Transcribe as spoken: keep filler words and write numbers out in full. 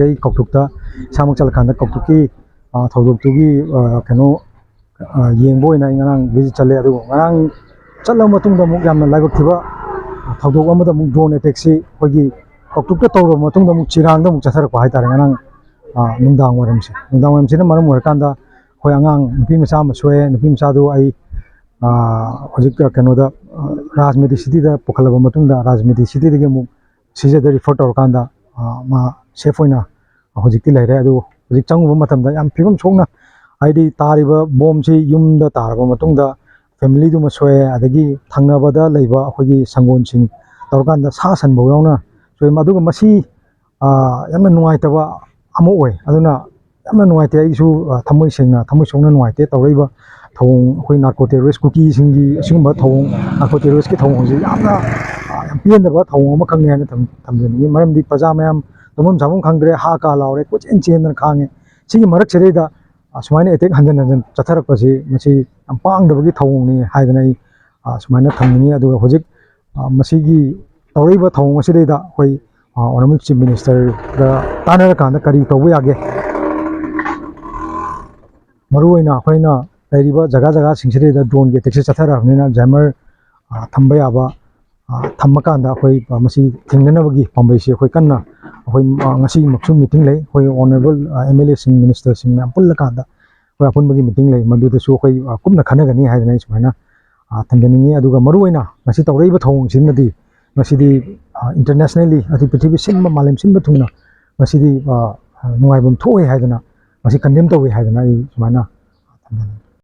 ꯑꯩ ꯀꯧꯇ꯭ꯔꯨꯛꯇ ꯏꯁꯥꯃꯛ ꯆꯠꯂꯀꯥꯟꯗ ꯀꯧꯇ꯭ꯔꯨꯛꯀꯤ, ꯑ, ꯊꯧꯗꯣꯛꯇꯨꯒꯤ, ꯑ, ꯀꯩꯅꯣ, ꯑ, ꯌꯦꯡꯕ ꯑꯣꯏꯅ ꯑꯩ ꯉꯔꯥꯡ visit ꯆꯠꯂꯦ꯫ ꯑꯗꯨꯕꯨ ꯉꯔꯥꯡ ꯆꯠꯂꯕ ꯃꯇꯨꯡꯗ ꯑꯃꯨꯛ ꯌꯥꯝꯅ ꯂꯥꯏꯕꯛ ꯊꯤꯕ ꯊꯧꯗꯣꯛ ꯑꯃꯗ ꯑꯃꯨꯛ drone attackꯁꯤ ꯑꯩꯈꯣꯏꯒꯤ ꯀꯧꯇ꯭ꯔꯨꯛꯇ ꯇꯧꯔꯕ ꯃꯇꯨꯡꯗ ꯑꯃꯨꯛ ꯆꯤꯔꯥꯡꯗ ꯑꯃꯨꯛ ꯆꯠꯊꯔꯛꯄ ꯍꯥꯏꯇꯥꯔꯦ꯫ ꯉꯔꯥꯡ, ꯑ, ꯅꯨꯡꯗꯥꯡ ꯋꯥꯏꯔꯝꯁꯦ, ꯅꯨꯡꯗꯥꯡ ꯋꯥꯏꯔꯝꯁꯤꯅ ꯃꯔꯝ ꯑꯣꯏꯔꯀꯥꯟꯗ ꯑꯩꯈꯣꯏ ꯑꯉꯥꯡ ꯅꯨꯄꯤ ꯃꯆꯥ ꯑꯃ ꯁꯣꯛꯑꯦ꯫ ꯅꯨꯄꯤ ꯃꯆꯥꯗꯨ ꯑꯩ, ꯑ, ꯍꯧꯖꯤꯛ ꯀꯩꯅꯣꯗ, ꯑ, ꯔꯥꯖꯃꯦꯗꯤ cityꯗ ꯄꯨꯈꯠꯂꯕ ꯃꯇꯨꯡꯗ ꯔꯥꯖꯃꯦꯗꯤ cityꯗꯒꯤ ꯑꯃꯨꯛ ꯁꯤꯖꯗ refer ꯇꯧꯔꯀꯥꯟꯗ, ꯑ, ꯃꯥ safe ꯑꯣꯏꯅ ꯍꯧꯖꯤꯛꯇꯤ ꯂꯩꯔꯦ꯫ ꯑꯗꯨ ꯍꯧꯖꯤꯛ ꯆꯪꯉꯨꯕ ꯃꯇꯝꯗ ꯌꯥꯝ ꯐꯤꯕꯝ ꯁꯣꯛꯅ, ꯍꯥꯏꯗꯤ ꯇꯥꯔꯤꯕ bombꯁꯤ ꯌꯨꯝꯗ ꯇꯥꯔꯕ ꯃꯇꯨꯡꯗ familyꯗꯨꯃ ꯁꯣꯛꯑꯦ, ꯑꯗꯒꯤ ꯊꯪꯅꯕꯗ ꯂꯩꯕ ꯑꯩꯈꯣꯏꯒꯤ ꯁꯪꯒꯣꯜꯁꯤꯡ ꯇꯧꯔꯀꯥꯟꯗ ꯁꯥ ꯁꯟꯐꯧ ꯌꯥꯎꯅ ꯁꯣꯛꯑꯦ꯫ ꯑꯗꯨꯒ ꯃꯁꯤ, ꯑ, ꯌꯥꯝꯅ ꯅꯨꯡꯉꯥꯏꯇꯕ ꯑꯃ ꯑꯣꯏ꯫ ꯑꯗꯨꯅ ꯌꯥꯝꯅ ꯅꯨꯡꯉꯥꯏꯇꯦ꯫ ꯑꯩꯁꯨ, ꯑ, ꯊꯃꯣꯏ ꯁꯦꯡꯅ, ꯊꯃꯣꯏ ꯁꯣꯛꯅ ꯅꯨꯡꯉꯥꯏꯇꯦ꯫ ꯇꯧꯔꯛꯏꯕ ꯊꯧꯑꯣꯡ, ꯑꯩꯈꯣꯏ narco terrorist ꯀꯨꯀꯤꯁꯤꯡꯒꯤ ꯑꯁꯤꯒꯨꯝꯕ ꯊꯧꯑꯣꯡ, narco terroristꯀꯤ ꯊꯧꯑꯣꯡꯁꯤ ꯌꯥꯝꯅ, ꯑ, ꯌꯥꯝ ꯄꯦꯟꯗꯕ ꯊꯧꯑꯣꯡ ꯑꯃꯈꯛꯅꯤ ꯍꯥꯏꯅ ꯊꯝ-, ꯊꯝꯖꯅꯤꯡꯉꯤ꯫ ꯃꯔꯝꯗꯤ ꯄ꯭ꯔꯖꯥ ꯃꯌꯥꯝ ꯇꯨꯝꯐꯝ ꯆꯥꯐꯝ ꯈꯪꯗ꯭ꯔꯦ, ꯍꯥ ꯀꯥ ꯂꯥꯎꯔꯦ, ꯀꯣꯏꯆꯦꯟ ꯆꯦꯟꯗꯅ ꯈꯥꯡꯉꯦ꯫ ꯁꯤꯒꯤ ꯃꯔꯛꯁꯤꯗꯩꯗ, ꯑ, ꯁꯨꯃꯥꯏꯅ attack ꯍꯟꯖꯟ ꯍꯟꯖꯟ ꯆꯠꯊꯔꯛꯄꯁꯤ, ꯃꯁꯤ ꯌꯥꯝ ꯄꯥꯡꯗꯕꯒꯤ ꯊꯧꯑꯣꯡꯅꯤ ꯍꯥꯏꯗꯅ ꯑꯩ, ꯑ, ꯁꯨꯃꯥꯏꯅ ꯊꯝꯅꯤꯡꯉꯤ꯫ ꯑꯗꯨꯒ ꯍꯧꯖꯤꯛ, ꯑ, ꯃꯁꯤꯒꯤ ꯇꯧꯔꯛꯏꯕ ꯊꯧꯑꯣꯡ ꯑꯁꯤꯗꯩꯗ ꯑꯩꯈꯣꯏ, ꯑ, Honourable Chief Ministerꯒ ꯇꯥꯟꯅꯔꯀꯥꯟꯗ ꯀꯔꯤ ꯇꯧꯕ ꯌꯥꯒꯦ? ꯃꯔꯨꯑꯣꯏꯅ ꯑꯩꯈꯣꯏꯅ ꯂꯩꯔꯤꯕ ꯖꯒꯥ ꯖꯒꯥꯁꯤꯡꯁꯤꯗꯩꯗ droneꯒꯤ attackꯁꯦ ꯆꯠꯊꯔꯛꯑꯕꯅꯤꯅ, jammer, ꯑ, ꯊꯝꯕ ꯌꯥꯕ, ꯑ, ꯊꯝꯃꯀꯥꯟꯗ ꯑꯩꯈꯣꯏ, ꯑ, ꯃꯁꯤ ꯊꯤꯡꯅꯅꯕꯒꯤ ꯄꯥꯝꯕꯩꯁꯤ ꯑꯩꯈꯣꯏ ꯀꯟꯅ, ꯑꯩꯈꯣꯏ, ꯑ, ꯉꯁꯤꯃꯛꯁꯨ meeting ꯂꯩ꯫ ꯑꯩꯈꯣꯏ Honourable, ꯑ, MLAꯁꯤꯡ, ministerꯁꯤꯡ ꯃꯌꯥꯝ ꯄꯨꯜꯂꯀꯥꯟꯗ ꯑꯩꯈꯣꯏ ꯑꯄꯨꯟꯕꯒꯤ meeting ꯂꯩ꯫ ꯃꯗꯨꯗꯁꯨ ꯑꯩꯈꯣꯏ, ꯑ, ꯀꯨꯞꯅ ꯈꯟꯅꯒꯅꯤ ꯍꯥꯏꯗꯅ ꯑꯩ ꯁꯨꯃꯥꯏꯅ, ꯑ, ꯊꯝꯖꯅꯤꯡꯉꯤ꯫ ꯑꯗꯨꯒ ꯃꯔꯨꯑꯣꯏꯅ ꯉꯁꯤ ꯇꯧꯔꯛꯏꯕ ꯊꯧꯑꯣꯡꯁꯤꯃꯗꯤ ꯉꯁꯤꯗꯤ, ꯑ, internationally, ꯑꯗꯩ ꯄ꯭ꯔꯤꯊꯤꯕꯤ ꯁꯤꯟꯕ, ꯃꯥꯂꯦꯝ ꯁꯤꯟꯕ ꯊꯨꯡꯅ ꯉꯁꯤꯗꯤ, ꯑ, ꯅꯨꯡꯉꯥꯏꯐꯝ ꯊꯣꯛꯑꯣꯏ ꯍꯥꯏꯗꯅ, ꯉꯁꯤ condemn ꯇꯧꯏ ꯍꯥꯏꯗꯅ ꯑꯩ ꯁꯨꯃꯥꯏꯅ ꯊꯝꯖꯅꯤꯡꯉꯤ꯫